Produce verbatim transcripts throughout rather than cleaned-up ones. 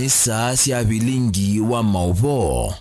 Saa sya vilingi wa maũvoo.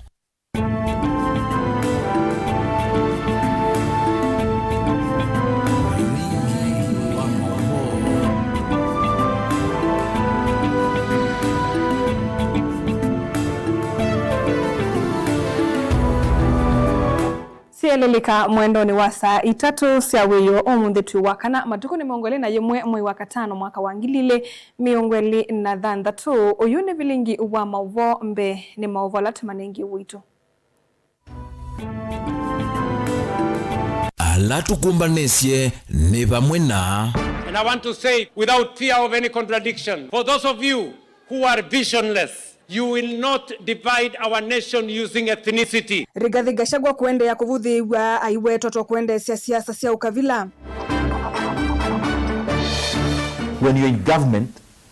Syelelika mwendonĩ wa saa itatũ sya wĩoo ũmũnthĩ twĩ wa kana, matukũ nĩ mĩongo ĩlĩ na yĩmwe mwei wa katano mwaka wa ngili ilĩ mĩongo ĩlĩ na thanthatũ. Ũyũ nĩ vilingi wa maũvoo, mbee nĩ maũvoo ala tũmanengie ũito. Ala tũkũmbanĩsye nĩ vamwe na. And I want to say, without fear of any contradiction, for those of you who are visionless, you will not divide our nation using ethnicity. Rigathi Gachagua kũendeea kũvũthĩĩw'a aiwetwa ta kwendeesya siasa sya ũkavila. When you're in government,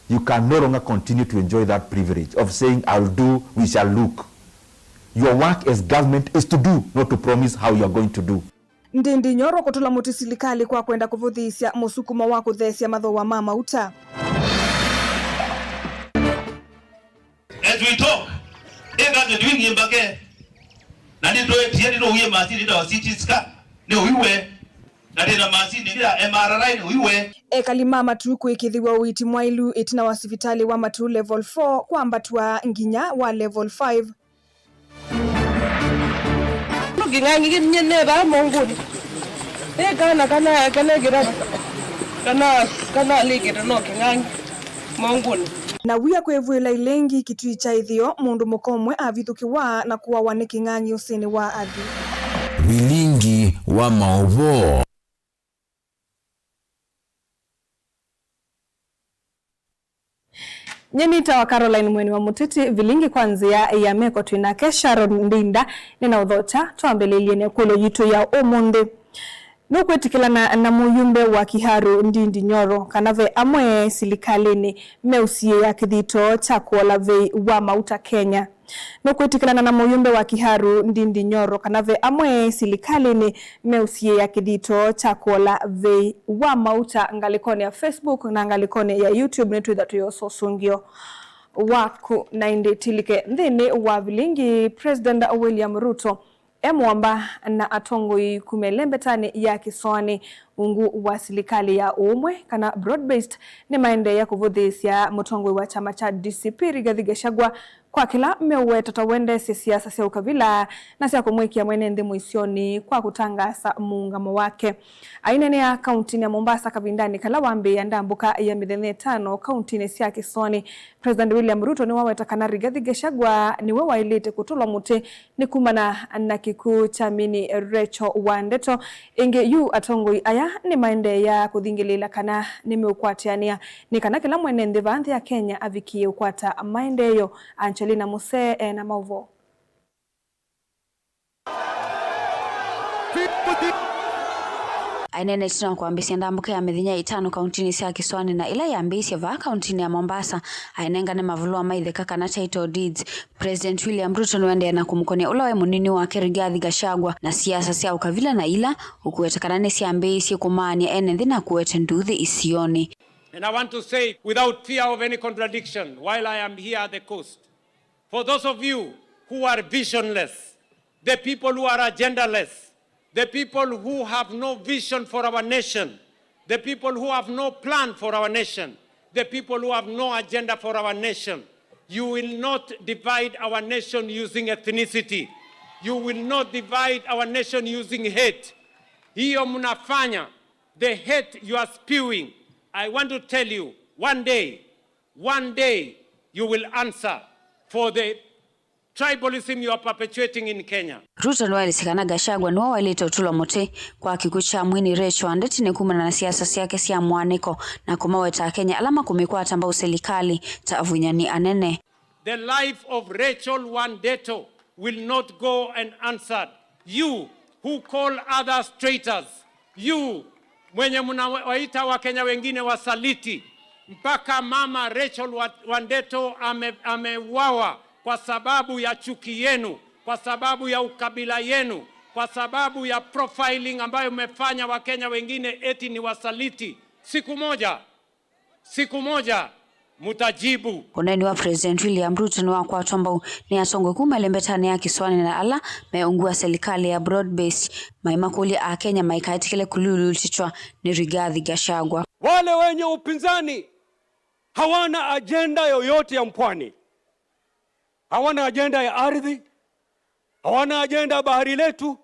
you can no longer continue to enjoy that privilege of saying, "I'll do, we shall look." Your work as government is to do, not to promise how you are going to do. Ndindi Nyoro kũtũla mũtĩ silikalĩ kwa kwenda kũvũthĩĩsya mũsukumo wa kũtheesya mathooa ma mauta. As we talk, ĩĩ, that's doing mbake. Na nĩtwetie, nĩtũwie masini ĩtawa C T scan, nĩ ũiwe. Na ndĩ na masini ĩngĩ ya M R I, nĩ ũiwe. Ekali ma Matuu kwĩkĩĩthĩw'a ũiiti mwaĩlu ĩtina wa sivitalĩ wa Matuu Level four kwambatw'a nginya wa Level five. Nũking'ang'i kĩnyie nĩ vaa mongũnĩ. Ĩ kana, kana, kana kĩrati. Kana, kana alikĩte no kĩng'ang'i mongũnĩ. Na wia kwĩvw'ĩla ilengi kĩtui kya ĩtheo, mũndũ mũka ũmwe avithũkĩwa na kũawa nĩ kĩng'ang'i ũsĩnĩ wa Athi. Vilingi wa maũvoo. Nyie nĩtawa Caroline Mweni wa Mũtĩtĩ, vilingi kwa nzĩa ya meko twĩ nake Sharon Ndinda. Nĩnaũthokya twambĩlĩlye na ĩkũlyo yitũ ya ũmũnthĩ. Nũkwĩtĩkĩlana na mũyumbe wa Kiharu Ndindi Nyoro kana ve amwe silikalĩnĩ meũsiĩĩa kĩthito kya kũola vei wa mauta Kenya? Nũkwĩtĩkĩlana na mũyumbe wa Kiharu Ndindi Nyoro kana ve amwe silikalĩnĩ meũsiĩĩa kĩthito kya kũola vei wa mauta? Ngalĩkonĩ ya Facebook na ngalĩkonĩ ya YouTube nĩtwĩtha tũyosa ũsũngĩo waku. Na ĩndĩ tilike nthĩnĩ wa vilingi, President William Ruto e mũamba na atongoi kuma ĩlembetanĩ ya kĩsoanĩ ungu wa silikalĩ ya ũũmwe kana broad-based nĩmaendeea kũvũthĩĩsya mũtongoi wa kyama kya D C P Rigathi Gachagua kwa kĩla meũweta ta wendeesye siasa sya ũkavila na sya kũmwĩkĩa mwene nthĩ mũisyonĩ kwa kũtangaasa mũũngamo wake. Aineenea kauntinĩ ya Mombasa kavindanĩ kala wambĩĩa ndambũka ya mĩthenya ĩtano kauntinĩ sya kĩsoanĩ, President William Ruto nĩwaweta kana Rigathi Gachagua nĩwe waĩlĩte kũtũlwa mũtĩ nĩ kumana na kĩkw'ũ kya mini Rachel Wandeto. Ĩngĩ yu atongoi aya nĩmaendeea kũthingĩlĩĩla kana nĩmeũkwatĩanĩa nĩ kana kĩla mwene nthĩ vaa nthĩ ya Kenya avikĩe ũkwata maendeeo. Angelina Musee e na maũvoo. Aineenete na kwambĩĩsya ndambũka ya mĩthenya ĩtano kauntinĩ sya Kĩsoanĩ na ĩla yambĩĩsye vaa kauntinĩ ya Mombasa, ainengane mavalũa ma itheka kana title deeds. President William Ruto nĩwaendeea na kũmũkonea ũla waĩ mũnini wake Rigathi Gachagua na siasa sya ũkavila na ila ũkũweta kana nĩsyambĩĩisye kũmaany'a ene nthĩ na kũete nduuthĩ isionĩ. And I want to say, without fear of any contradiction, while I am here at the coast, for those of you who are visionless, the people who are agendaless, the people who have no vision for our nation, the people who have no plan for our nation, the people who have no agenda for our nation, you will not divide our nation using ethnicity. You will not divide our nation using hate. Hiyo mnafanya, the hate you are spewing, I want to tell you, one day, one day you will answer for the tribalism you are perpetuating in Kenya. Ruto nĩwaelesye kana Gachagua nĩwe waĩlĩte ũtũlwa mũtĩ kwa kĩkw'ũ kya mwini Rachel Wandeto nĩ kumana na siasa syake sya mũanĩko na kũmaweta Akenya ala makũmĩkwata mbau silikalĩ ta avunyani anene. The life of Rachel Wandeto will not go unanswered. You who call others traitors, you mwenye mnawaita Wakenya wengine wasaliti, mpaka mama Rachel Wa-, Wandeto ame-, ameuawa kwa sababu ya chuki yenu, kwa sababu ya ukabila yenu, kwa sababu ya profiling ambayo mmefanya Wakenya wengine eti ni wasaliti. Siku moja, siku moja, Mtajibu. Ũneeni wa President William Ruto nĩwakwatwa mbau nĩ atongoi kuma ĩlembetanĩ ya kĩsũanĩ na ala me ungu wa selikalĩ ya broad based, maimakũlya Akenya maikaetĩkĩle kũlulutĩtwa nĩ Rigathi Gachagua. Wale wenye upinzani hawana ajenda yoyote ya mpwani, hawana ajenda ya ardhi, hawana ajenda ya bahari letu,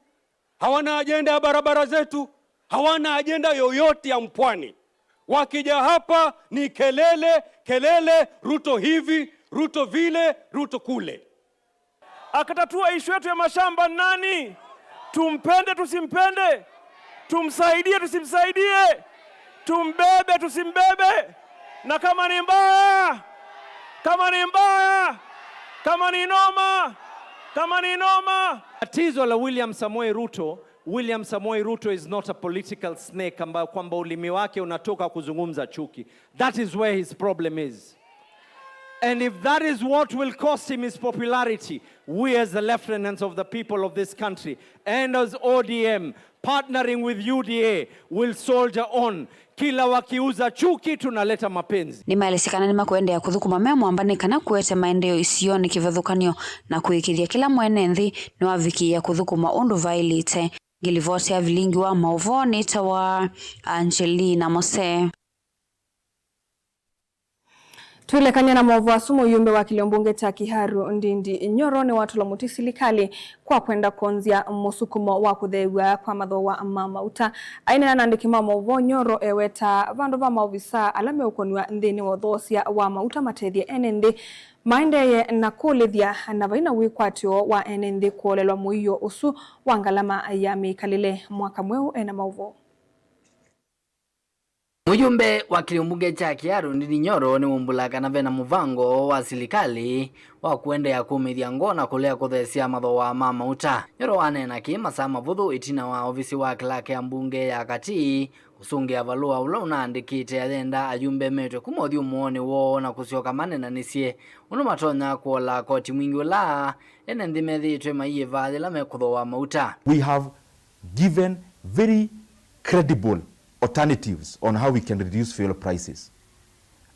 hawana ajenda ya barabara zetu, hawana ajenda yoyote ya mpwani. Wakija hapa ni kelele, kelele, Ruto hivi, Ruto vile, Ruto kule. Akatatua ishu yetu ya mashamba nani? Tumpende tusimpende, tumsaidie tusimsaidie, tumbebe tusimbebe, na kama ni mbaya, kama ni mbaya, kama ni noma, kama ni noma. Tatizo la William Samoei Ruto, William Samoei Ruto is not a political snake ambayo kwamba ulimi wake unatoka kuzungumza chuki. That is where his problem is. And if that is what will cost him his popularity, we as the lieutenants of the people of this country and as O D M partnering with U D A will soldier on. Kila wakiuza chuki, tunaleta mapenzi. Nĩmaelesye kana nĩmakũendeea kũthũkũma me mwamba nĩ kana kũete maendeeo isionĩ kĩvathũkany'o na kũĩkĩĩthya kĩla mwene nthĩ nĩwavikĩĩa kũthũkũma ũndũ vaĩlĩte. Ngĩlivoti ya vilingi wa maũvoo nĩtawa Angelina Mose. Twĩlekany'a na maũvoo asu, mũyumbe wa kĩlio mbunge kya Kiharu Ndindi Nyoro nĩwatũla mũtĩ silikalĩ kwa kwenda kwonzya mũsukumo wa kũtheew'a kwa mathooa ma mauta. Aineena na andĩki ma maũvoo, Nyoro ewetaa vandũ va maovisaa ala meũkonw'a nthĩnĩ wa ũthoosya wa mauta matethye ene nthĩ maendeeye na kũlĩthya na vai na wĩkwatyo wa ene nthĩ kũolelwa mũio ũsu wa ngalama ya mĩkalĩle. Mwaka Mweũ ena maũvoo. Mũyumbe wa kĩlio mbunge kya Kiharu Ndindi Nyoro nĩwumbũlaa kana vena mũvango wa silikalĩ wa kũendeea kũmĩthya ngoo na kũlea kũtheesya mathooa ma mauta. Nyoro aneena kĩĩ masaa mavũthũ ĩtina wa ovisi wa kĩlake ya mbunge ya katĩ kũsũngĩa valũa ũla ũnaandĩkĩte ayenda ayumbe metwe kuma ũthyũmũonĩ woo na kũsyoka maneenanĩsye ũndũ matonya kũola koti mwingĩ ũla ene nthĩ methĩĩtwe maiĩva yĩla mekũthooa mauta. We have given very credible alternatives on how we can reduce fuel prices.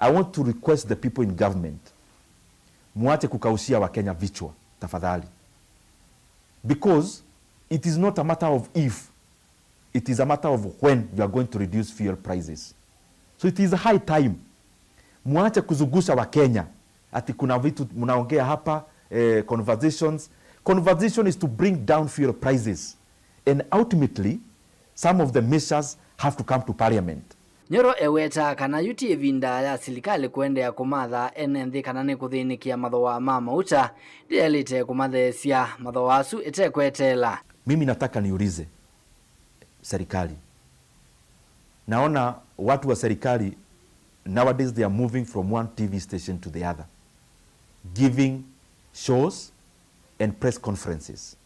I want to request the people in government, muache kukaushia Wakenya vichwa tafadhali, because it is not a matter of if, it is a matter of when you are going to reduce fuel prices. So it is high time muache kuzungusha Wakenya ati kuna vitu mnaongea hapa, eh, conversations. Conversation is to bring down fuel prices and ultimately some of the measures have to come to parliament. Nyoro ewetaa kana yu ti ĩvinda ya silikalĩ kũendeea kũmatha ene nthĩ kana nĩkũthĩnĩkĩa mathooa ma mauta, ndĩyaĩlĩte kũmatheesya mathooa asu ĩtekweteela. Mimi nataka niulize serikali. Naona watu wa serikali nowadays they are moving from one T V station to the other, giving shows and press conferences.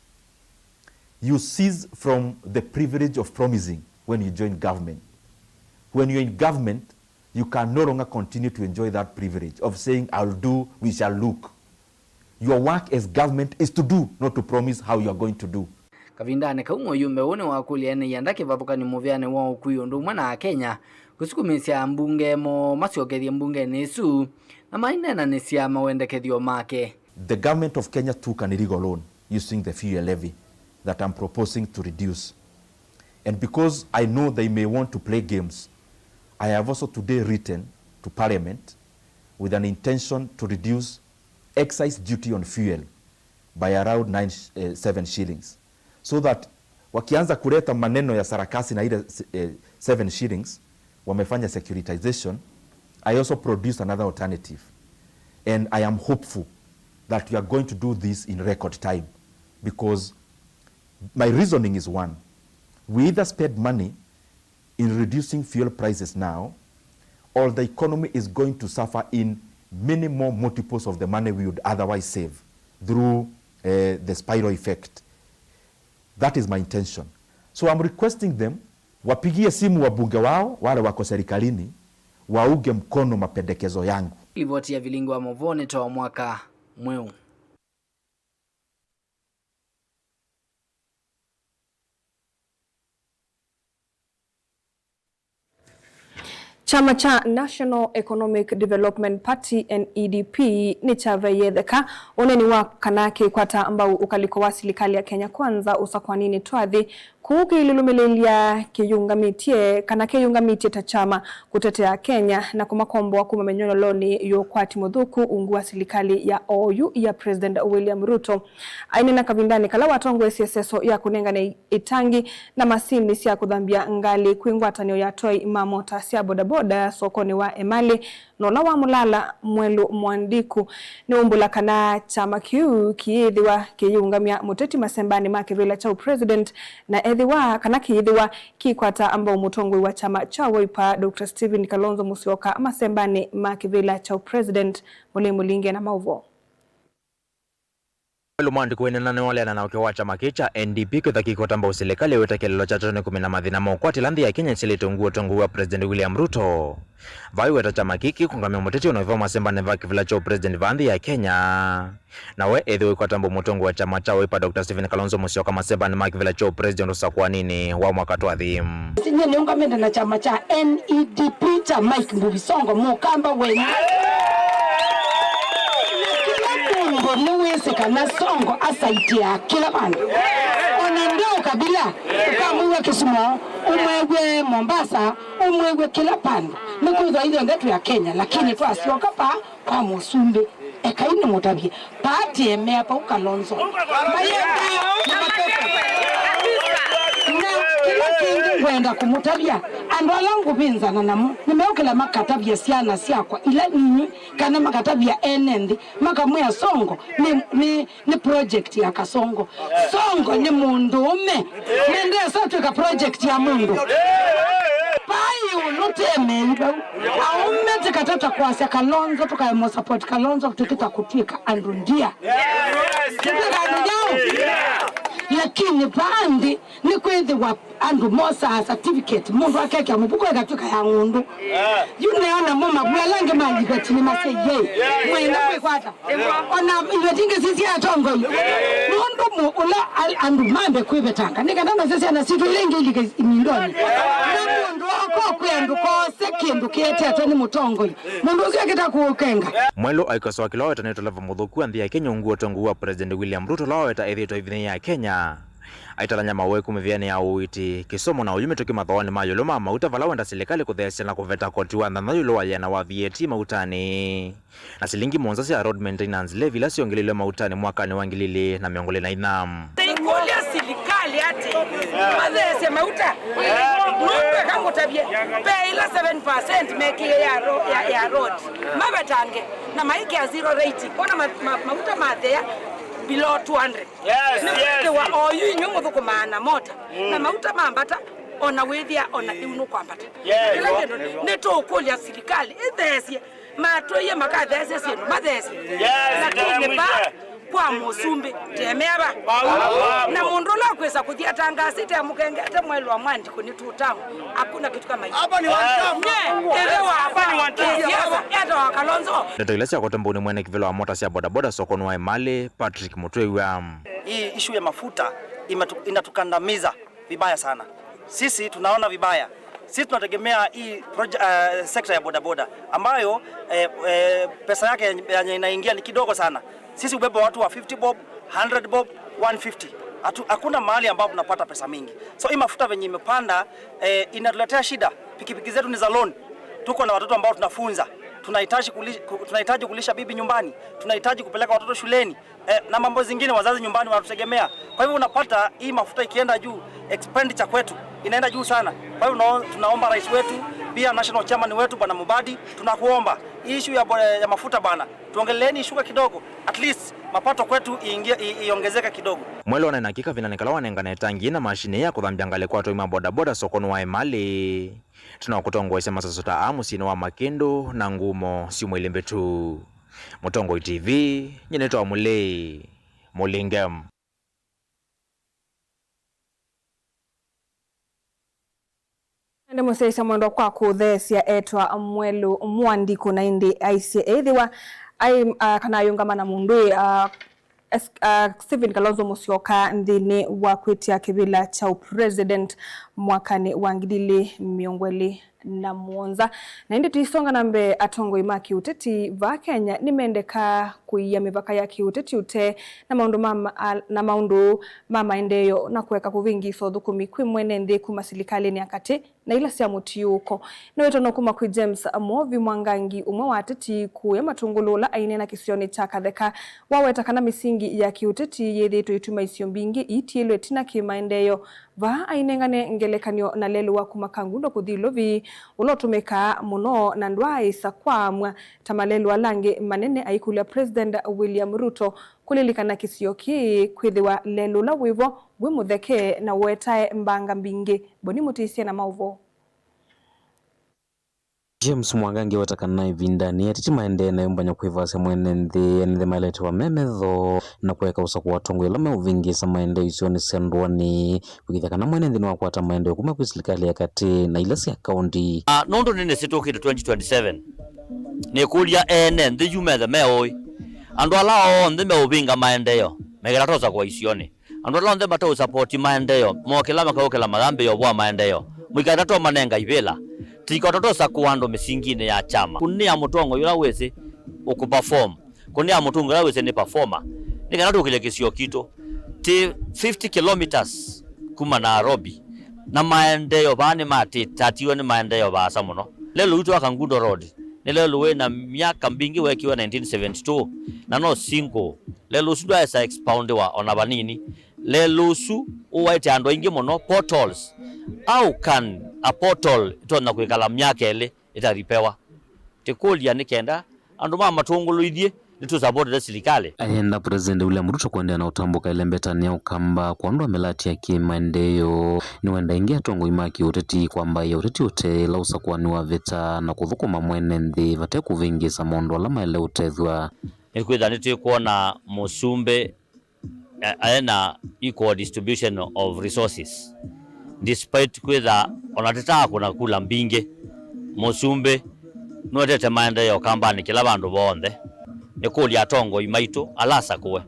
You cease from the privilege of promising when you join government. When you're in government, you can no longer continue to enjoy that privilege of saying, "I'll do, we shall look." Your work as government is to do, not to promise how you are going to do. Kavindanĩ kau, mũyumbe ũũ nĩwakũlya ene ianda kĩvathũkany'o mũvĩanĩ wa ũkui ũndũ ũmwe na Akenya kũsukumĩsya ambunge moo masyokethye mbungenĩ ĩsu na maineenanĩsya mawendekethyo make. The government of Kenya took an illegal loan using the fuel levy that I'm proposing to reduce. And because I know they may want to play games, I have also today written to parliament with an intention to reduce excise duty on fuel by around nine, eh, seven shillings, so that wakianza kuleta maneno ya sarakasi na ile, eh, seven shillings, wamefanya securitization. I also produce another alternative and I am hopeful that we are going to do this in record time, because my reasoning is one, we either spend money in reducing fuel prices now, or the economy is going to suffer in many more multiples of the money we would otherwise save through, eh, the spiral effect. That is my intention. So I'm requesting them wapigie simu wabunge wao wale wako serikalini waunge mkono mapendekezo yangu. Livoti ya vilingi wa maũvoo nĩ ta wa mwaka mweũ. Kyama kya National Economic Development Party, N E D P, nĩkyaveie ĩtheka ũneeni wa kana kĩkwata mbau ũkaliko wa silikalĩ ya Kenya Kwanza ũsakwaninĩ twathi, kũu kĩilũlũmĩlĩlya kĩyĩũngamĩtye kana kĩyĩũngamĩtye ta kyama kũtetea Kenya na kũmakomboa kuma mĩnyonyolonĩ ya ũkwati mũthũku ungu wa silikalĩ ya oyu ya President William Ruto. Aineena kavindanĩ kala watongoesye seso ya kũnengane ĩtangi na masinĩ sya kũthambya ngalĩ kwĩ ngwatanĩo ya atwai ma mota sya bodaboda sokonĩ wa Emali, na ũla wamũlala Mwelu Mwandiku, nĩwaumbũla kana kyama kĩu kĩyĩthĩwa kĩyĩũngamya mũteti masembanĩ ma kĩvĩla kya ũpresident, na ethĩwa kana kĩyĩthĩwa kĩkwata mbau mũtongoi wa kyama kya Wiper, Doctor Stephen Kalonzo Musyoka, masembanĩ ma kĩvĩla kya ũpresident. Mũlei Mũlinge na maũvoo. Mwelu Mwandiku wĩneena nĩwaleana na ũkĩa wa kyama kĩĩ kya N D P kwĩtha kĩkwata mbau silikalĩ wĩta kĩlĩlo kya kyakyo nĩ kũmina mathĩna ma ũkwatĩla nthĩ ya Kenya ĩsilĩte ungu wa ũtongoi wa President William Ruto. Vaiweta kyama kĩĩ kĩkũngamya mũteti ona ĩva masembanĩ va kĩvĩla kya ũpresident va nthĩ ya Kenya. Nawe ethĩwa ĩkwata mbau mũtongoi wa kyama kya Wiper, Doctor Stephen Kalonzo Musyoka, masembanĩ ma kĩvĩla kya ũpresident ũsakũaninĩ wa mwaka twathi. Nyie nĩũngamĩte na kyama kya N E D P kya Mike Mbuvi Sonko, mũkamba wenyu. Na kĩla mũndũ nĩwĩsĩ kana Sonko asaitĩaa kĩla vandũ. Ona nde ũkabila, ũkamwĩw'a Kisumu, ũmwĩw'e Mombasa, ũmwĩw'e kĩla vandũ. Nĩkwĩthwa ithyonthe twĩ Akenya, lakini twasyoka pa kwa mũsumbĩ. Ekai nĩmũtavye, paati emea pau Kalonzo. Mayenda na mapepo. Na kĩla kĩngĩ ngwenda kũmũtavya, andũ ala ngũvĩnzana namo, nĩmeũkĩla makatavya syana syakwa ila nini, kana makatavya ene nthĩ, makamwĩa Sonko nĩ, nĩ, nĩ project ya Kasongo. Sonko nĩ mũndũũme. Nendesa twĩka project ya mũndũ. Pai ũlũ temei vau. Aũme tĩkatata kwasya Kalonzo, tũkaemo support Kalonzo, tũkĩta kũtwĩka andũ ndia. Tũtwĩka andũ nyaũ? Lakini vaa nthĩ nĩkwĩthĩwa andũ mosaa certificate, mũndũ akekĩa mũvuko ĩkatwĩka ya ng'ũndũ. Yu nĩona mo mavua ala angĩ ma university nĩmasya, yei, mwenda kwĩkwata. Ona iwe tingĩ sisi atongoi. Nũndũ mũ-, ũla al-, andũ mambe kwĩvetanga. Nĩ kana nasyo syana sitũ ila ingĩ ilike imindoni. Na mũndũ oko kwĩ andũ kose kĩndũ kĩetetwe nĩ mũtongoi. Mũndũ ũsu akĩta kũũkenga. Mwelu aikosoa kĩla waweta nĩ ũtala mũthũku wa nthĩ ya Kenya ungu wa ũtongoi wa President William Ruto, ũla waweta ethĩĩtwe ĩvinyanĩ ya Kenya aitalany'a mawĩa kuma mĩvĩanĩ ya ũiiti, kĩsomo na ũyu mĩtũkĩ mathoonĩ ma ĩũlũ ma mauta, vala wenda silikalĩ kũtheesya na kũveta koti wa nthanthaũ ĩũlũ wa ĩana wa V A T mautanĩ. Na silingi mũonza sya road maintenance levy ila syongeleilwe mautanĩ mwakanĩ wa ngili ilĩ na mĩongo ĩlĩ na inya. Nĩngũlya silikalĩ atĩ matheesye mauta. Nũndũ eka ngũtavye, ve ila seven percent mekĩe ya ro-, ya, ya road. Mavetange na maikĩa zero rating. Ona ma-, ma-, mauta mathea below two hundred. Yes, yes. Nĩkwĩthĩwa oyu inyw'ĩ mũthũkũmaa na mota. Na mauta mambata, ona wĩthĩa, ona ĩu nũkwambata. Yes. Kĩla kĩndũ nĩtũũkũlya silikalĩ ĩtheesye. Matwĩie makatheesye syĩndũ, matheesye. Yes, lakini pa kwa mũsumbĩ, temea va. Na mũndũ ũla ũkwĩsa kũthi atangaasĩte amũkengete Mwelu wa Mwandiku nĩ two term. Hakuna kitu kama hiyo. Hapa ni one term. Nye, ĩthĩwa hapa ni one term. Siasa, eta wa Kalonzo. Ndeto ila syakwatwa mbau nĩ mwene kĩvĩla wa mota sya bodaboda sokonĩ wa Emali, Patrick Mũtwĩw'a. Hii issue ya mafuta imetu-, inatukandamiza vibaya sana. Sisi tunaona vibaya. Sisi tunategemea hii proje-, eh, sekta ya bodaboda ambayo, eh, eh, pesa yake yenye inaingia ni kidogo sana. Sisi hubeba watu wa fifty bob, hundred bob, one fifty. Hatu-, hakuna mahali ambapo tunapata pesa mingi. So hii mafuta venye imepanda, eh, inatuletea shida. Pikipiki zetu ni za loan. Tuko na watoto ambao tunafunza. Tunahitaji kuli-, ku-, tunahitaji kulisha bibi nyumbani. Tunahitaji kupeleka watoto shuleni. Eh, na mambo zingine, wazazi nyumbani wanatutegemea. Kwa hivyo unapata hii mafuta ikienda juu, expenditure kwetu inaenda juu sana. Kwa hivyo tunao-, tunaomba rais wetu, pia national chairman wetu Bwana Mubadi, tunakuomba hii issue ya bo-, ya mafuta bwana, tuongeleeni ishuke kidogo, at least mapato kwetu iingie, i-, iongezeke kidogo. Mwelu onaena kĩ kavindanĩ kala wanengane tangi na mashini ya kũthambya ngalĩ kwa atwai ma bodaboda sokonĩ wa Emali. Tũnakũtongoesya masaso ta aa mũsyĩnĩ wa Makĩndũ na Ngumo syumwa ilĩ mbĩtu. Mũtongoi T V, nyie nĩtawa Mũlei Mũlinge. Nĩ mũsyaĩĩsya mwendwa kwa kũtheesya etwa Mwelu Mwandiku, na ĩndĩ aisye eĩthĩwa ai, a, kana ayũngama na mũndũ ĩ, a, Es-, a, Stephen Kalonzo Musyoka nthĩnĩ wa kwĩtya kĩvĩla kya ũpresident mwakanĩ wa ngili ilĩ mĩongo ĩlĩ na mũonza. Na ĩndĩ tũisonga na mbee, atongoi ma kĩũteti vaa Kenya nĩmendeka kũia mĩvaka ya kĩũteti ũtee na maũndũ ma, ma, na maũndũ ma maendeeo na kũeka kũvĩngĩĩsa ũthũkũmi kwĩ mwene nthĩ kuma silikalĩnĩ ya katĩ na ila sya mũtiũũko. Nĩwetwa no kuma kwĩ James Mwovi Mwangangi, ũmwe wa ateti kũya Matũngũlũ, ũla aineena kĩsionĩ kya Katheka. Waweta kana mĩsingi ya kĩũteti yĩthĩĩtwe ĩtuma isio mbingĩ iitiĩlwe ĩtina kĩ-maendeeo. Vaa ainengane ngelekany'o na lelũ wa kuma Kangundo kũthi Ilovi, ũla ũtũmĩkaa mũno na ndwaaĩsa kwaamw'a ta malelũ ala angĩ manene, aikũlya President William Ruto kũlilikana kĩsio kĩĩ kwĩthĩwa lelũ ũla wĩvo wĩ mũtheke na ũetae mbanga mbingĩ. Boni Mũtĩsye na maũvoo. James Mwangangi aweta kana ĩvindanĩ ateti maendee na ĩũmbany'a kwĩvasya mwene nthĩ, ene nthĩ maeletewa me metho na kũeka ũsakũa atongoi ala meũvĩngĩĩsa maendeeo isionĩ sya ndũanĩ, kũĩkĩĩthya kana mwene nthĩ nĩwakwata maendeeo kuma kwĩ silikalĩ ya katĩ na ila sya kaũnti. Ah, nũndũ nĩnĩsĩ tũkĩte twenty twenty-seven, nĩkũlya ene nthĩ yu methe me ũĩ. Andũ ala onthe meũvĩnga maendeeo, mekĩla ta ũsakũa isionĩ. Andũ ala onthe mateũsapoti maendeeo, mokĩla makaũkĩla mathambĩĩo vwa maendeeo. Mũikatatwa manenga ivĩla. Tikotatwa sakũa andũ mĩsinginĩ ya kyama. Kũnĩa mũtongoi ũla wĩsĩ ũkũperform. Kũnĩa mũtongoi ũla wĩsĩ nĩ performer. Nĩ kana tũkĩlye kĩsio kitũ. Ti fifty kilometers kuma Nairobi. Na maendeeo vaa nĩmatatiwe nĩ maendeeo vaasa mũno. Lelũ witũ wa Kangundo Road nĩ lelũ wĩ na myaka mbingĩ wekiwe nineteen seventy-two, na no single. Lelũ ũsu ndwaesa expoundiwa ona vanini. Lelũ ũsu ũwaĩte andũ aingĩ mũno potholes. How can a pothole ĩtonya kwĩkala myaka ĩlĩ ĩtaripewa? Tĩkũlya nĩ kenda andũ ma Matũngũlũ ithyĩ nĩtũsavotete silikalĩ. Ayenda President William Ruto kũendeea na ũtambũka ĩlembetanĩ ya Ũkamba kwa ũndũ wa mĩlatĩ ya kĩ-maendeeo. Nĩwenda ĩngĩ atongoi ma kĩũteti kwambaĩa ũteti ũtee ĩla ũsakũani wavĩta na kũthũkũma mwene nthĩ vate kũvĩngĩĩsa maũndũ ala maĩle ũtethw'a. Nĩkwĩtha nĩtwĩkwona mũsumbĩ, eh, aĩ na equal distribution of resources. Despite kwĩtha ona tĩtaakũna kula mbingĩ, mũsumbĩ nũetete maendeeo Kambanĩ kĩla vandũ vonthe. Nĩkũlya atongoi maitũ ala asakũe,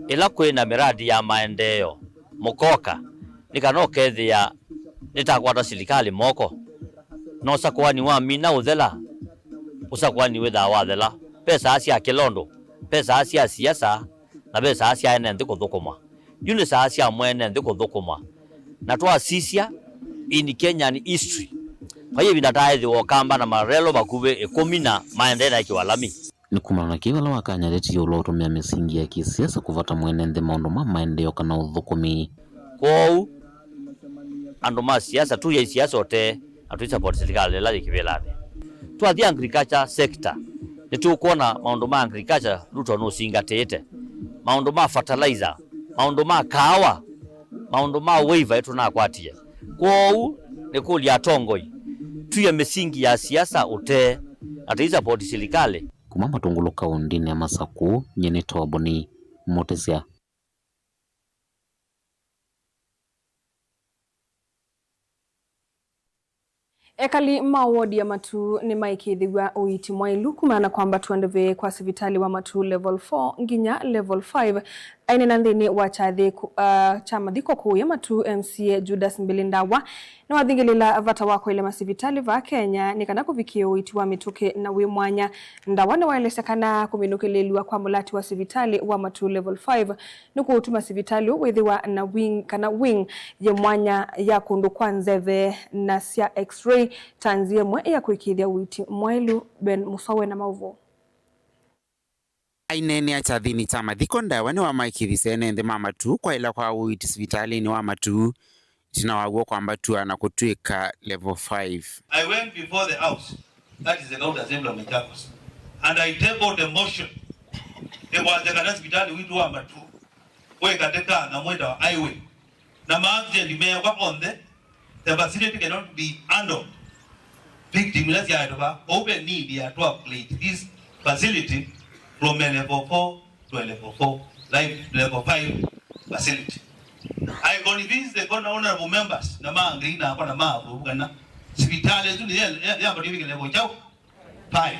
ĩla kwĩ na mĩradi ya maendeeo, mũkoka, nĩ kana ũkethĩa nĩtakwata silikalĩ moko. Na ũsakũani wamina ũthela, ũsakũani wĩthaa wathela. Ve saa sya kĩla ũndũ, ve saa sya siasa, na ve saa sya ene nthĩ kũthũkũma. Yu nĩ saa sya mwene nthĩ kũthũkũma. Na twasisya in Kenyan history, vai ĩvinda taaĩthĩwa Ũkamba na marelo vakuvĩ ĩkũmi na maendee na ĩkĩwa lami. Nĩ kumana na kĩĩ vala wakany'a ateti ĩũlũ wa ũtũmĩa mĩsingi ya kĩsiasa kũvata mwene nthĩ maũndũ ma maendeeo kana ũthũkũmi? Kwoou, andũ ma siasa, tũyai siasa ũtee, na tũisapoti silikalĩ ĩla yĩ kĩvĩlanĩ. Twathi agriculture sector, nĩtũkwona maũndũ ma agriculture Ruto nũsingatĩte, maũndũ ma fertilizer, maũndũ ma kaawa, maũndũ ma waiver ĩtũnakwatie. Kwoou, nĩkũlya atongoi, tũye mĩsingi ya siasa ũtee, na tũisapoti silikalĩ. Kuma Matũngũlũ kaũndĩnĩ ya Masakũ, nyie nĩ Toboni Mũtĩsya. Ekali ma wodi ya Matuu nĩmaĩkĩĩthĩw'a ũiiti mwaĩlu kumana na kwambatw'a ndeve kwa sivitalĩ wa Matuu level four nginya level five. Aineena nthĩnĩ wa kyathĩ kũ-, ah, kya mathiko kũũya Matuu, M C A Judas Mbili Ndawa nĩwathingĩlĩĩla vata wa kwaĩlya masivitalĩ vaa Kenya nĩ kana kũvikĩe ũiiti wa mĩtũkĩ na wĩ mwanya. Ndawa nĩwaelesya kana kũminũkĩlĩĩlw'a kwa mũlati wa sivitalĩ wa Matuu level five nĩkũũtuma sivitalĩ ũũ wĩthĩwa na wing, kana wing yĩ mwanya ya kũndũ kwa nzeve na sya X-ray ta nzĩa ĩmwe ya kũĩkĩĩthya ũiiti mwaĩlu. Ben Mũsowe na maũvoo. Aineenea kyathĩnĩ kya mathiko, Ndawa nĩwamaĩkĩĩthisye ene nthĩ ma Matuu kwaĩla kwa ũiiti sivitalĩnĩ wa Matuu, ĩtina wa w'o kwambatw'a na kũtw'ĩka level five. I went before the house, that is the County Assembly of Machakos, and I tabled a motion ĩkwasya kana sivitalĩ witũ wa Matuu wĩ katĩ ka nyamũ ĩtawa highway, na ma accident meekwa onthe, the facility cannot be handled. Victim ila syaetũva, kwoou ve need ya to upgrade this facility from a level four to a level four, like, level five facility. I convince the honorable members na ma agree nakwa na ma approve kana sivitalĩ ĩsu nĩ ya, ya, yambatĩvike level kyaũ? Five.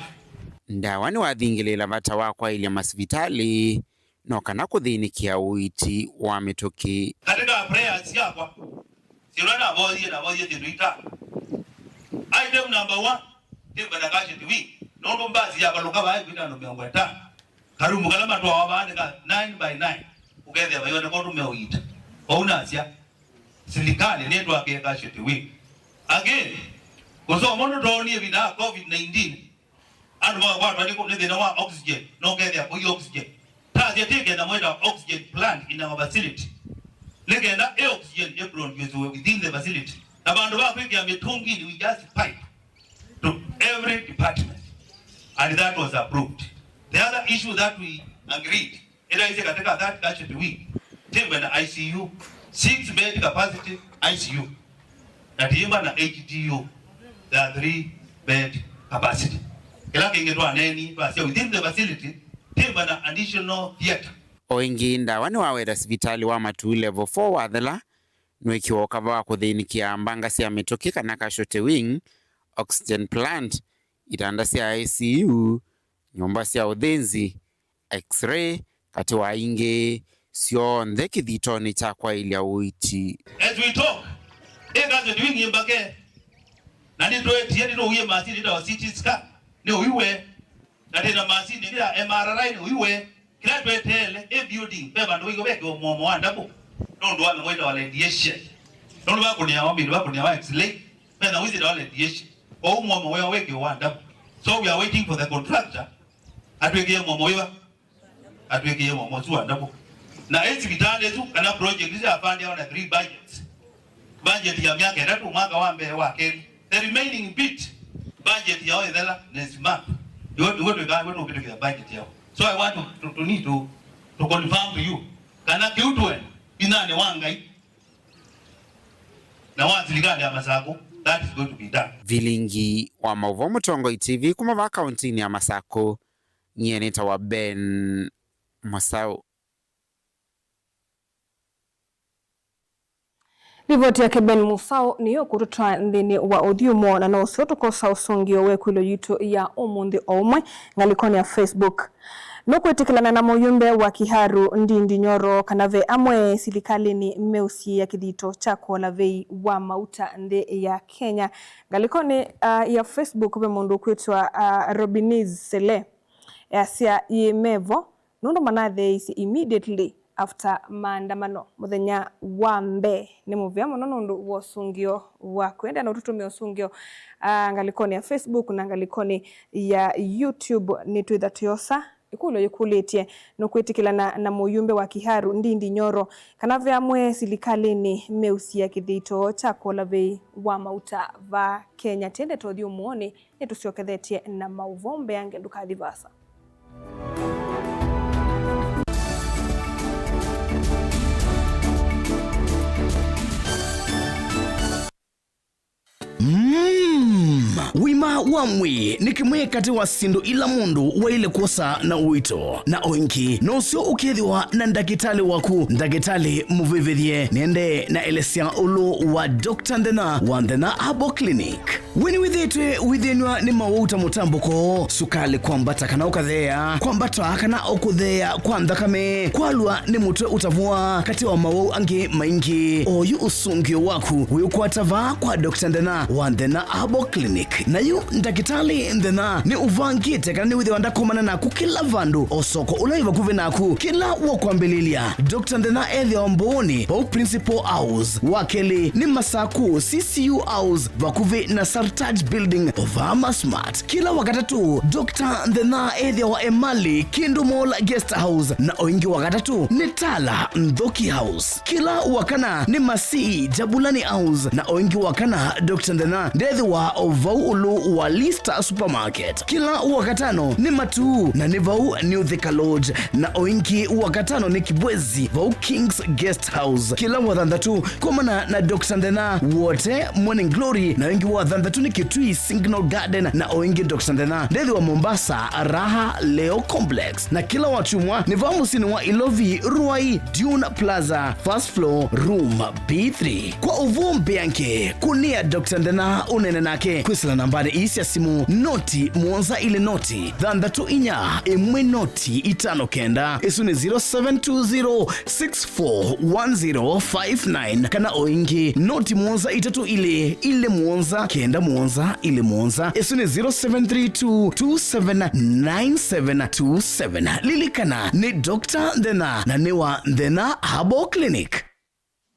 Ndawa nĩwathingĩlĩĩla vata wa kwaĩlya masivitalĩ no kana kũthĩnĩkĩa ũiiti wa mĩtũkĩ. Katika prayers syakwa, syĩla navoyie, navoyie syĩndũ itano. Item number one, timba na casualty wing. Nũndũ mbasi yavalũka vaa ĩkwĩta andũ mĩongo ĩtano. Karumu kala matwawa vaa nĩ ka nine by nine. Ũkethĩa maioneka ũndũ meũita. Vau nasya, silikalĩ nĩtwakĩe casualty wing. Again, kũsoma ũndũ twoonie ĩvinda ya covid nineteen, andũ makakwatwa nĩ kũ-, nĩ thĩna wa oxygen, na ũkethĩa kũi oxygen. Tasya take na mweta oxygen plant in our facility. Nĩ kenda ĩ oxygen ĩ produce within the facility. Na vandũ va kwĩkĩa mĩtũnginĩ, we just pipe to every department. And that was approved. The other issue that we agreed, ĩtaisye katika that casualty wing, timba na I C U, six bed capacity I C U. Na timba na H D U, the three bed capacity. Kĩla kĩngĩ twaneeni, twasya within the facility, timba na additional theater. O ĩngĩ, ndawa nĩwaweta sivitalĩ wa Matuu Level four wathela, nĩwĩkĩwa ũkava wa kũthĩnĩkĩa mbanga sya mĩtũkĩ kana casualty wing, oxygen plant, itanda sya I C U, nyũmba sya ũthĩnzi, X-ray, katĩ wa ingĩ, syonthe kĩthitonĩ kya kwaĩlya ũiiti. As we talk, ĩ casualty wing ĩ mbake, na nĩtwetie, nĩtũwie masini ĩtawa C T scan, nĩ ũiwe, na twĩ na masini ĩngĩ ya M R I, nĩ ũiwe. Kĩla tweteele, ĩ building, ve vandũ vaigũ vekĩwa mũomo wa ndavu, nũndũ wa nyamũ ĩtawa radiation. Nũndũ vakũnĩawa mbĩndĩ, vakũnĩawa X-ray, ve nyamũ ĩtawa radiation. Kwoou mũomo wĩo wĩkĩwa wa ndavu. So we are waiting for the contractor atwĩkĩe mũomo wĩva? Atwĩkĩe mũomo ũsu wa ndavu. Na ĩ sivitalĩ ĩsu, kana project isu yapandiawa na three budgets. Budget ya myaka ĩtatũ, mwaka wa mbee, wa kelĩ. The remaining bit, budget yao ĩthela next month. Nĩw'o, nĩw'o twĩkaa, nĩw'o tũkĩtũkĩtha budget yao. So I want to, to, to need to, to confirm to you kana kĩu tũenda, inanĩ wa Ngai na wa silikalĩ ya Masakũ, that is going to be done. Vilingi wa maũvoo Mũtongoi T V kuma vaa kauntinĩ ya Masakũ, nyie nĩtawa Ben Mũsaũ. Livoti yake Ben Mũsaũ nĩyo kũtũtwaa nthĩnĩ wa ũthyũmũo, na no ũseo tũkosa ũsũngĩo wa ĩkũlyo yitũ ya ũmũnthĩ o ũmwe ngalĩkonĩ ya Facebook. Nũkwĩtĩkĩlana na mũyumbe wa Kiharu Ndindi Nyoro kana ve amwe silikalĩnĩ meũsiĩĩa kĩthito kya kũola vei wa mauta nthĩ ya Kenya? Ngalĩkonĩ, ah, ya Facebook ve mũndũ ũkwĩtwa, ah, Robiniz Sele easya yĩ mevo nũndũ manatheeisye immediately after maandamano mũthenya wa mbee. Nĩ mũvea mũno nũndũ wa ũsũngĩo waku. Endeea na ũtũtũmĩa ũsũngĩo, ah, ngalĩkonĩ ya Facebook na ngalĩkonĩ ya YouTube. Nĩtwĩtha tũyosa ĩkũlyo yĩkũlĩtye, nũkwĩtĩkĩlana na mũyumbe wa Kiharu Ndindi Nyoro kana ve amwe silikalĩnĩ meũsiĩĩa kĩthito kya kũola vei wa mauta vaa Kenya? Tĩendete ũthyũmũonĩ. Nĩtũsyokethetye na maũvoo mbeange, ndũkathi vaasa. Mm. Ũima wa mwĩĩ nĩ kĩmwe katĩ wa syĩndũ ila mũndũ waĩle kwosa na ũito, na o ĩngĩ no ũseo ũkethĩwa na ndakĩtalĩ waku. Ndakĩtalĩ mũvĩvĩthye nĩendee na elesya ũlũ wa Doctor Nthĩna wa Nthĩna Herbal Clinic. We nĩwĩthĩĩtwe wĩthĩnw'a nĩ mawau ta mũtambũko, sukalĩ kwambata kana ũkatheea, kwambata kana ũkũtheea kwa nthakame, kwalwa nĩ mũtwe ũtavũa, katĩ wa mawau angĩ maingĩ? Oyu ũsũngĩo waku wĩũkwata vaa kwa Doctor Nthĩna wa Nthĩna Herbal Clinic. Na yu Ndakĩtalĩ Nthĩna nĩ ũvangĩte kana nĩwĩthĩwa ndakomana naku kĩla vandũ, o soko ũla wĩ vakuvĩ naku. Kĩla wa kwambĩlĩlya, Doctor Nthĩna ethĩawa Mbũũnĩ, vau Principal House. Wa kelĩ nĩ Masakũ, C C U House, vakuvĩ na Sartaj Building, o vaa Masmart. Kĩla wa katatũ, Doctor Nthĩna ethĩawa Emali, Kindu Mall Guest House, na o ĩngĩ wa katatũ nĩ Tala Nthoki House. Kĩla wa kana nĩ Masii, Jabulani House, na o ĩngĩ wa kana, Doctor Nthĩna ndethĩwa o vau ũlũ wa Lista Supermarket. Kĩla wa katano nĩ Matuu, na nĩ vau New Thika Lodge, na o ĩngĩ wa katano nĩ Kibwezi, vau King's Guest House. Kĩla wa thanthatũ, komana na Doctor Nthĩna Wote Morning Glory, na ĩngĩ wa thanthatũ nĩ Kitui Signal Garden, na o ĩngĩ Doctor Nthĩna ndethĩwa Mombasa Raha Leo Complex. Na kĩla wa kyumwa nĩ vaa mũsyĩnĩ wa Ilovi, Ruai, Dune Plaza, first floor, room B three. Kwa ũvoo mbeange, kũnĩa Doctor Nthĩna ũneene nake kwĩsĩla Nambanĩ ii sya simũ, noti mũonza ilĩ noti thanthatũ inya ĩmwe noti itano kenda, ĩsu nĩ zero seven two zero six four one zero five nine, kana o ĩngĩ, noti mũonza itatũ ilĩ ilĩ mũonza kenda mũonza ilĩ mũonza, ĩsu nĩ zero seven three two two seven nine seven two seven. Lilikana, nĩ Doctor Nthena na nĩ wa Nthena Herbal Clinic.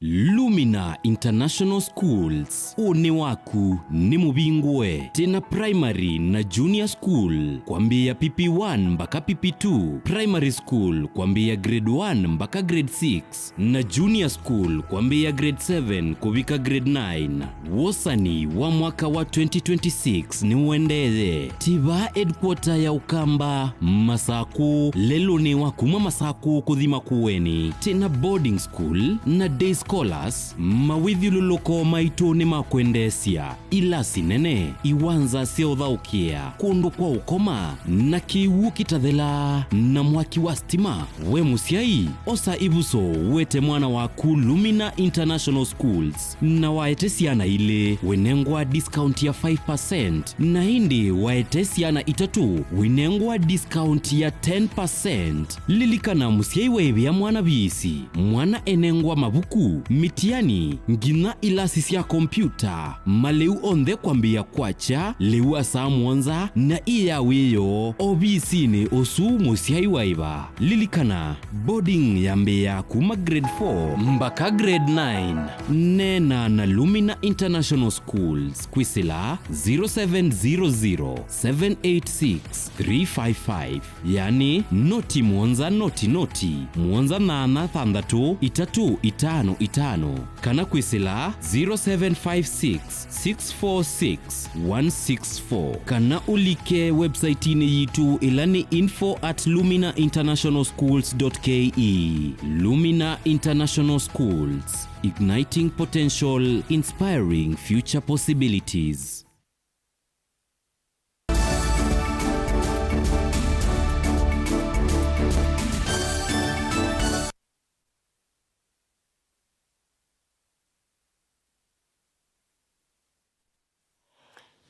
Lumina International Schools, ũnĩ waku nĩ mũvingũe. Twĩna primary na junior school kwambĩĩa P P one mbaka P P two, primary school kwambĩĩa grade one mbaka grade six, na junior school kwambĩĩa grade seven kũvika grade nine. Wosani wa mwaka wa twenty twenty-six nĩũendee. Tiva headquarter ya Ũkamba, Masakũ, lelũnĩ wa kuma Masakũ kũthi Makueni. Twĩna boarding school na day scholars, mawĩthyũlũlũko maitũ nĩ ma kwendeesya. Ilasi nene, iwanza sya ũthaũkĩa, kũndũ kwa ũkoma, na kĩw'ũ kĩtathelaa, na mwaki wa stima. We mũsyai, osa ĩvuso, wete mwana waku Lumina International Schools, na waete syana ilĩ, wĩnengwa discount ya five percent, na ĩndĩ waete syana itatũ, wĩnengwa discount ya ten percent. Lilikana, mũsyai waĩvĩa mwana viisi, mwana enengwa mavuku, mĩtiani, nginya ilasi sya kompyuta, malĩu onthe kwambĩĩa kwakya lĩu wa saa mũonza na ĩ ya wĩoo ovisinĩ ũsu mũsyai waĩva. Lilikana, boarding yambĩĩa kuma grade four mbaka grade nine. Neena na Lumina International Schools kwĩsĩla zero seven zero zero seven eight six three five five, yani noti mũonza noti noti mũonza nyanya thanthatũ itatũ itano itano, kana kwĩsĩla zero seven five six six four six one six four, kana ũlike website-inĩ yitũ, ĩla nĩ info at lumina international schools dot K E. Lumina International Schools, igniting potential, inspiring future possibilities.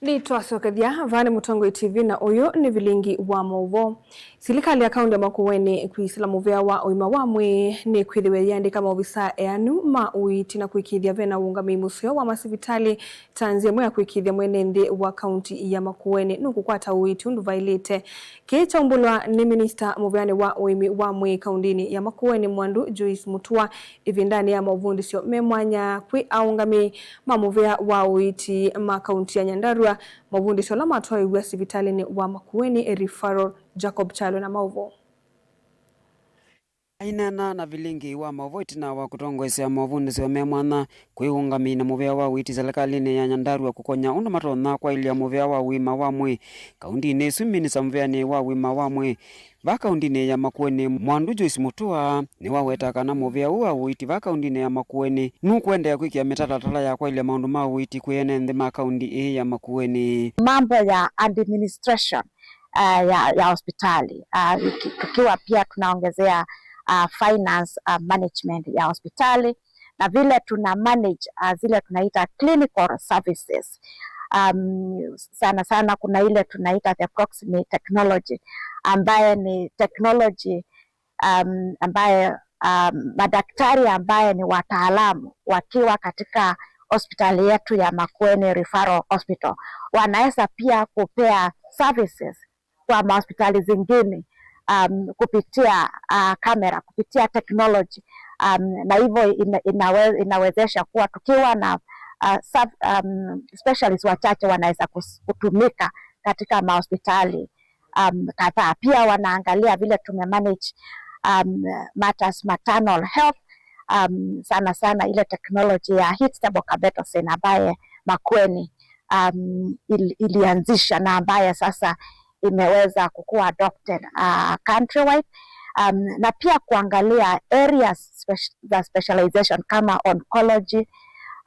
Nĩtwasokethya, vaa nĩ Mũtongoi T V na ũyũ nĩ vilingi wa maũvoo. Silikalĩ ya kaũntĩ ya Makueni kwĩsĩla mũvĩa wa ũima wa mwĩĩ nĩkwĩthĩwe yĩandĩka maovisa eanu ma ũiiti na kũĩkĩĩthya vena ũũngamĩi mũseo wa masivitalĩ ta nzĩa ĩmwe ya kũĩkĩĩthya mwene nthĩ wa kaũntĩ ya Makueni nũkũkwata ũiiti ũndũ vaĩlĩte. Kĩĩ kyaumbũlwa nĩ minista mũvĩanĩ wa ũĩmi wa mwĩĩ kaũntĩnĩ ya Makueni, Mwandu Joyce Mutua, ĩvindanĩ ya maũvundĩsyo me mwanya kwĩ aũngamĩi ma mũvĩa wa ũiiti ma kaũntĩ ya Nyandarua, maũvundĩsyo ala matwaĩw'a sivitalĩnĩ wa Makueni Referral. Jacob Kyalo na maũvoo. Aineena na vilingi wa maũvoo ĩtina wa kũtongoesya maũvundĩsyo me mwanya kwĩ ũũngamĩi na mũvĩa wa ũiiti silikalĩnĩ ya Nyandarua kũkony'a ũndũ matonya kwaĩlya mũvĩa wa ũima wa mwĩĩ kaũntĩnĩ ĩsu, minista mũvĩanĩ wa ũima wa mwĩĩ vaa kaũntĩnĩ ya Makueni, Mwandu Joyce Mutua, nĩwaweta kana mũvĩa ũũ wa ũiiti vaa kaũntĩnĩ ya Makueni nũkũendeea kwĩkĩa mĩtalatala ya kwaĩlya maũndũ ma ũiiti kwĩ ene nthĩ ma kaũntĩ ĩĩ ya Makueni. Mambo ya administration, uh, ya, ya hospitali, uh, tuki-, tukiwa pia tunaongezea, uh, finance, uh, management ya hospitali, na vile tuna manage, uh, zile tunaita clinical services. Um, sana sana kuna ile tunaita the Proximie technology, ambaye ni technology, um, ambaye, um, madaktari ambaye ni wataalamu wakiwa katika hospitali yetu ya Makueni Referral Hospital wanaweza pia kupea services kwa mahospitali zingine, um, kupitia, uh, kamera, kupitia technology, um, na hivyo ina-, inawe-, inawezesha kuwa tukiwa na, uh, sub-, um, specialists wachache wanaweza kus-, kutumika katika mahospitali, um, kadhaa. Pia wanaangalia vile tumemanage, um, matters maternal health, um, sana sana ile technology ya heat stable carbetocin ambaye Makueni, um, il-, ilianzisha na ambaye sasa imeweza kukuwa adopted, uh, countrywide, um, na pia kuangalia areas spec-, za specialization kama oncology,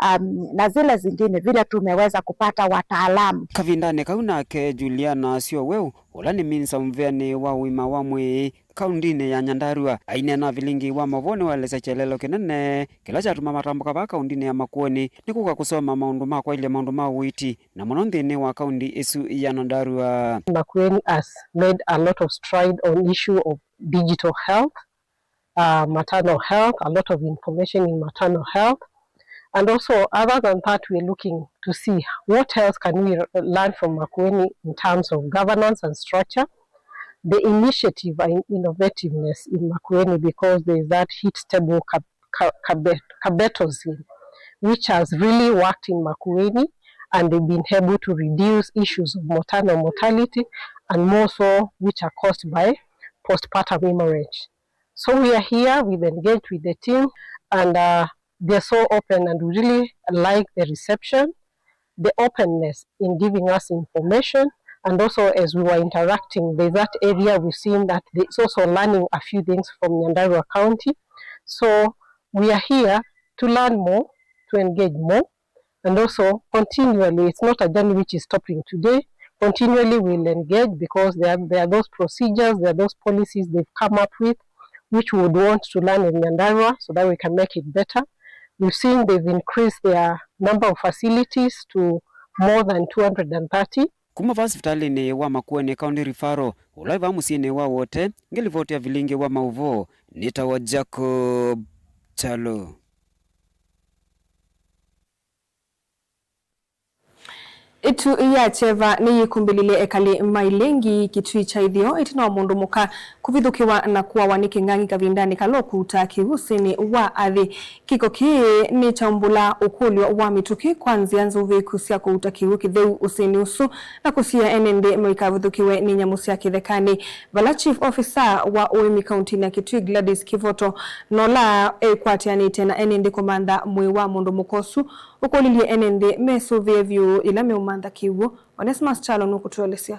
um, na zile zingine vile tumeweza kupata wataalamu. Kavindanĩ kau nake Juliana Syoweu, ũla nĩ minista mũvĩanĩ wa ũima wa mwĩĩ kaũndĩnĩ ya Nyandarua, aineena vilingi wa mavoo nĩwaelesya kyelelo kĩnene kĩla kyatuma matambũka vaa kaũndĩnĩ ya Makueni nĩ kũka kũsoma maũndũ ma kwaĩlya maũndũ ma ũiiti, na mũno nthĩnĩ wa kaũndĩ ĩsu ya Nyandarua. Makueni has made a lot of stride on issue of digital health, uh, maternal health, a lot of information in maternal health. And also, other than that, we're looking to see what else can we learn from Makueni in terms of governance and structure, the initiative and innovativeness in Makueni, because there is that heat table cap-, ca-, cabet-, cabetozin, which has really worked in Makueni, and they've been able to reduce issues of maternal mortality, and more so which are caused by postpartum hemorrhage. So we are here, we've engaged with the team, and, uh, they're so open, and we really like the reception, the openness in giving us information, and also as we were interacting, there's that area we've seen that there's also learning a few things from Nyandarua County. So we are here to learn more, to engage more, and also continually, it's not a journey which is stopping today. Continually, we'll engage because there are, there are those procedures, there are those policies they've come up with, which we would want to learn in Nyandarua so that we can make it better. We've seen they've increased their number of facilities to more than two hundred and thirty. Kuma vaa sivitalĩnĩ wa Makueni County Referral, ũla wĩ vaa mũsyĩnĩ wa Wote, ngĩlivoti ya vilingi wa maũvoo, nĩtawa Jacob Chalo. Ĩtu ya kyeva nĩyĩkumbĩlilye ekali ma Ilengi Kitui kya Ĩtheo ĩtina wa mũndũ mũka kũvithũkĩwa na kũawa nĩ kĩng'ang'i kavindanĩ kala ũkuutaa kĩw'ũ ũsĩnĩ wa Athi. Kĩko kĩĩ nĩkyaumbũla ũkũlyo wa mĩtũkĩ kwa nzĩa nzũvĩĩku sya kũuta kĩw'ũ kĩtheu ũsĩnĩ ũsu na kũsiĩĩa ene nthĩ maikavithũkĩwe nĩ nyamũ sya kĩthekanĩ. Vala Chief Officer wa ũĩmi kauntinĩ ya Kitui Gladys Kivoto, na ũla eĩkwatĩanĩte na ene nthĩ kũmantha mwĩĩ wa mũndũ mũka ũsu, ũkũlilye ene nthĩ mesũvĩe vyũ yĩla meũmantha kĩw'ũ. Onesmus Kyalo nũkũtũelesya.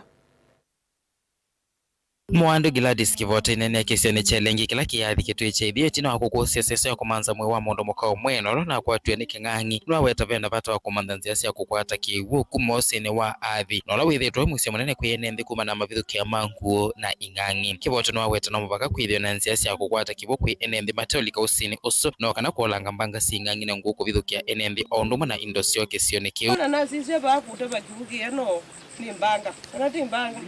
Mũandũ Gladys Kivoto ĩneenea kĩsionĩ kya Ilengi kĩla kĩyathi Kitui kya Ĩtheo ĩtina wa kũkũsya sesũ ya kũmantha mwĩĩ wa mũndũ mũka ũmwe na ũla ũnakwatiwe nĩ kĩng'ang'i. Nĩwaweta vena vata wa kũmantha nzĩa sya kũkwata kĩw'ũ kuma ũsĩnĩ wa Athi, na ũla wĩthĩĩtwe wĩ mũisyo mũnene kwĩ ene nthĩ kumana na mavithũkĩa ma ngũũ na ing'ang'i. Kivoto nĩwaweta no mũvaka kwĩthĩwe na nzĩa sya kũkwata kĩw'ũ kwĩ ene nthĩ mateũlika ũsĩnĩ ũsu, no kana kũolanga mbanga sya ing'ang'i na ngũũ kũvithũkĩa ene nthĩ o ũndũ ũmwe na indo syoo kĩsionĩ kĩu. Ona nasisye vaa kũtava kĩw'ũ kĩeno nĩ mbanga, kana ti mbanga?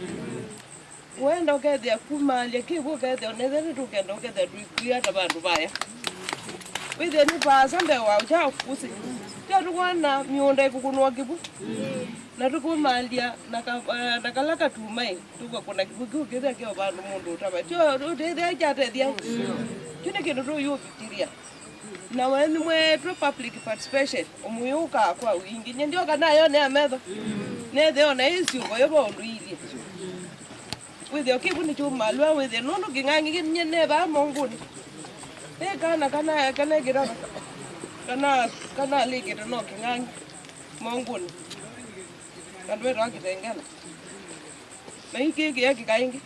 Wenda ũkethĩa kumaalya kĩw'ũ, ũkethĩa onethĩa nĩtũkenda ũkethĩa tũikwia ta vandũ vaya. Wĩthĩe nĩ vaasa mbee wa ũkya ũsĩ. Tyo tũkwona mĩũnda ĩkũkũnwa kĩw'ũ. Na tũkũmaalya na ka-, eh, na kala katumai, tũkakũna kĩw'ũ kĩu kĩthĩa kĩ o vandũ mũndũ ũtava. Tyo ũtethĩa kyatethya. Kyu nĩ kĩndũ tũyũvikĩlya. Na wenyu mwetwe public participation, ũmũyũkaa kwa wingĩ. Nye ndyoka nayonea metho. Nethĩa ona ĩ syũko yo va ũndũ iilye. Wĩthĩa kĩw'ũ nĩkyumalw'a wĩthĩa nũndũ kĩng'ang'i kĩ nye ne vaa mongũnĩ. Nĩ kana kana kana kĩtava. Kana kana lĩkĩte no kĩng'ang'i mongũnĩ. Andũ etawa kĩtengela. Na ĩkĩkĩa kĩkaingĩ.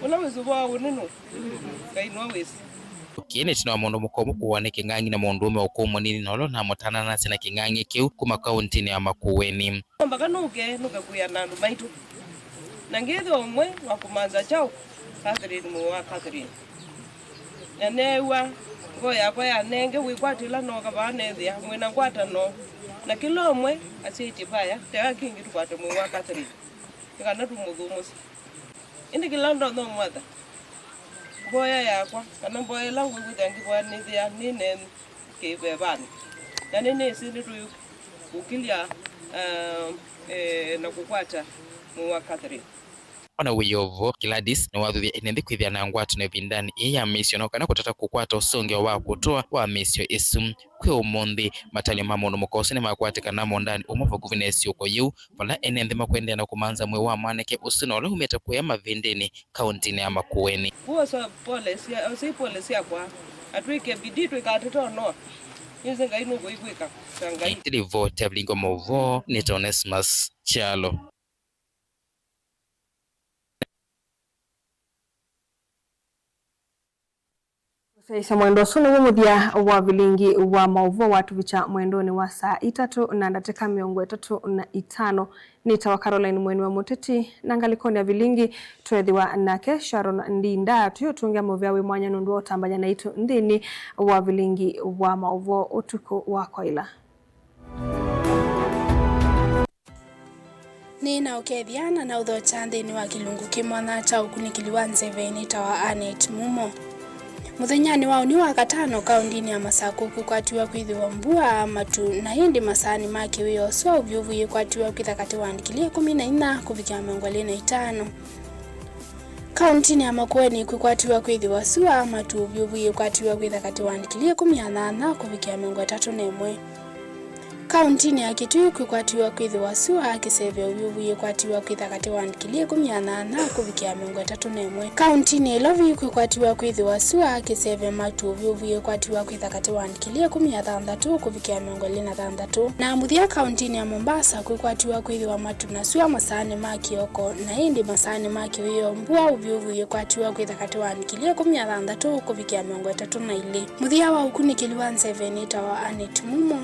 Ũla wĩsĩ ũvoo wa ũnĩ nũ? Ngai nĩwe wĩsĩ. Kĩĩ nĩ ĩtina wa mũndũ mũka ũmwe kũawa nĩ kĩng'ang'i na mũndũũme ũkũũ mũnini na ũla ũnamũtananasya na kĩng'ang'i kĩu kuma kaũntinĩ ya Makueni. Mpaka nũke, nũke kwĩana na andũ maitũ. Na ngĩthĩwa ũmwe wa kũmantha kyaũ, Catherine, mũĩ wa Catherine. Na neew'a ngoo yakwa yanenge wĩkwatĩla nooka vaa nethĩa mwĩ na ngwatanoo. Na kĩla ũmwe asyaĩtye vaya, tega kĩngĩ tũkwate mwĩĩ wa Catherine. Nĩ kana tũmũthũmũsye. Ĩndĩ kĩla ndonya ũmwatha, mboya yakwa, kana mboya ĩla ngwĩkwĩthĩa ngĩvoya nĩthĩa nĩ nenyu kĩvevanĩ. Na nĩnĩsĩ nĩtũkũkĩlya, eh, eh, na kũkwata mwĩĩ wa Catherine. Ona wĩ o vo, Gladys nĩwathuthya ene nthĩ kwĩthĩa na ngwatanĩo ĩvindanĩ ĩĩ ya mĩisyo no kana kũtata kũkwata ũsũngĩo wa kũtũa wa mĩisyo ĩsu. Kwĩ ũmũnthĩ, matany'o ma mũndũ mũka ũsu nĩmakwatĩkana mũũndanĩ ũmwe vakuvĩ na ĩsyũko yĩu, vala ene nthĩ makũendeea na kũmantha mwĩĩ wa mwanake ũsu na ũla umĩte kũya Mavĩndĩnĩ, kaũntinĩ ya Makueni. Kwosa pole sya, osei pole syakwa, na twĩke bidii tũikatete onoa. Nĩsĩ Ngai nũkũikwĩka ta Ngai. Nĩtĩ livoti ya vilingi wa maũvoo, nĩta Onesmus Kyalo. Tũsyaĩĩsya mwendo ũsu nĩw'o mũthya wa vilingi wa maũvoo watũvikya mwendonĩ wa saa itatũ na ndatĩka mĩongo ĩtatũ na itano. Nĩtawa Caroline Mweni wa Mũteti, na ngalĩkonĩ ya vilingi tweethĩwa nake Sharon Ndinda, tũyĩũtũngĩa mũvea wĩ mwanya nũndũ wa ũtambany'a naitũ nthĩnĩ wa vilingi wa maũvoo ũtukũ wa kwaĩla. Nĩ na ũkethya na naũthokya nthĩnĩ wa kĩlungu kĩ mwanya kya ũkunĩkĩli wa nzeve nĩtawa Annet Mumo. Mũthenyanĩ wa ũnĩ wa katano, kaũndinĩ ya Masakũ kwĩkwatiw'a kwĩthĩwa mbua, matu, na ĩndĩ masaanĩ ma kĩwĩoo, sua ũvyũvu yĩkwatiw'a kwĩtha katĩ wa ndikilii ĩkũmi na inya kũvikĩa mĩongo ĩlĩ na itano. Kaũntinĩ ya Makueni kwĩkwatiw'a kwĩthĩwa sua, matu, ũvyũvu yĩkwatiw'a kwĩtha katĩ wa ndikilii ĩkũmi na nyanya kũvikĩa mĩongo ĩtatũ na ĩmwe. Kaũntinĩ ya Kitui kwĩkwatiw'a kwĩthĩwa sua, kĩseve, ũvyũvu yĩkwatiw'a kwĩtha katĩ wa ndikilii ĩkũmi na nyanya kũvikĩa mĩongo ĩtatũ na ĩmwe. Kaũntinĩ ya Ilovi kwĩkwatiw'a kwĩthĩwa sua, kĩseve, matu, ũvyũvu yĩkwatiw'a kwĩtha katĩ wa ndikilii ĩkũmi na thanthatũ kũvikĩa mĩongo ĩlĩ na thanthatũ. Na mũthya kaũntinĩ ya Mombasa kwĩkwatiw'a kwĩthĩwa matu na sua masaanĩ ma kĩoko, na ĩndĩ masaanĩ ma kĩwĩoo mbua, ũvyũvu yĩkwatiw'a kwĩtha katĩ wa ndikilii ĩkũmi na thanthatũ kũvikĩa mĩongo ĩtatũ na ilĩ. Mũthya wa ũkunĩkĩli wa nzeve nĩtawa Annet Mumo.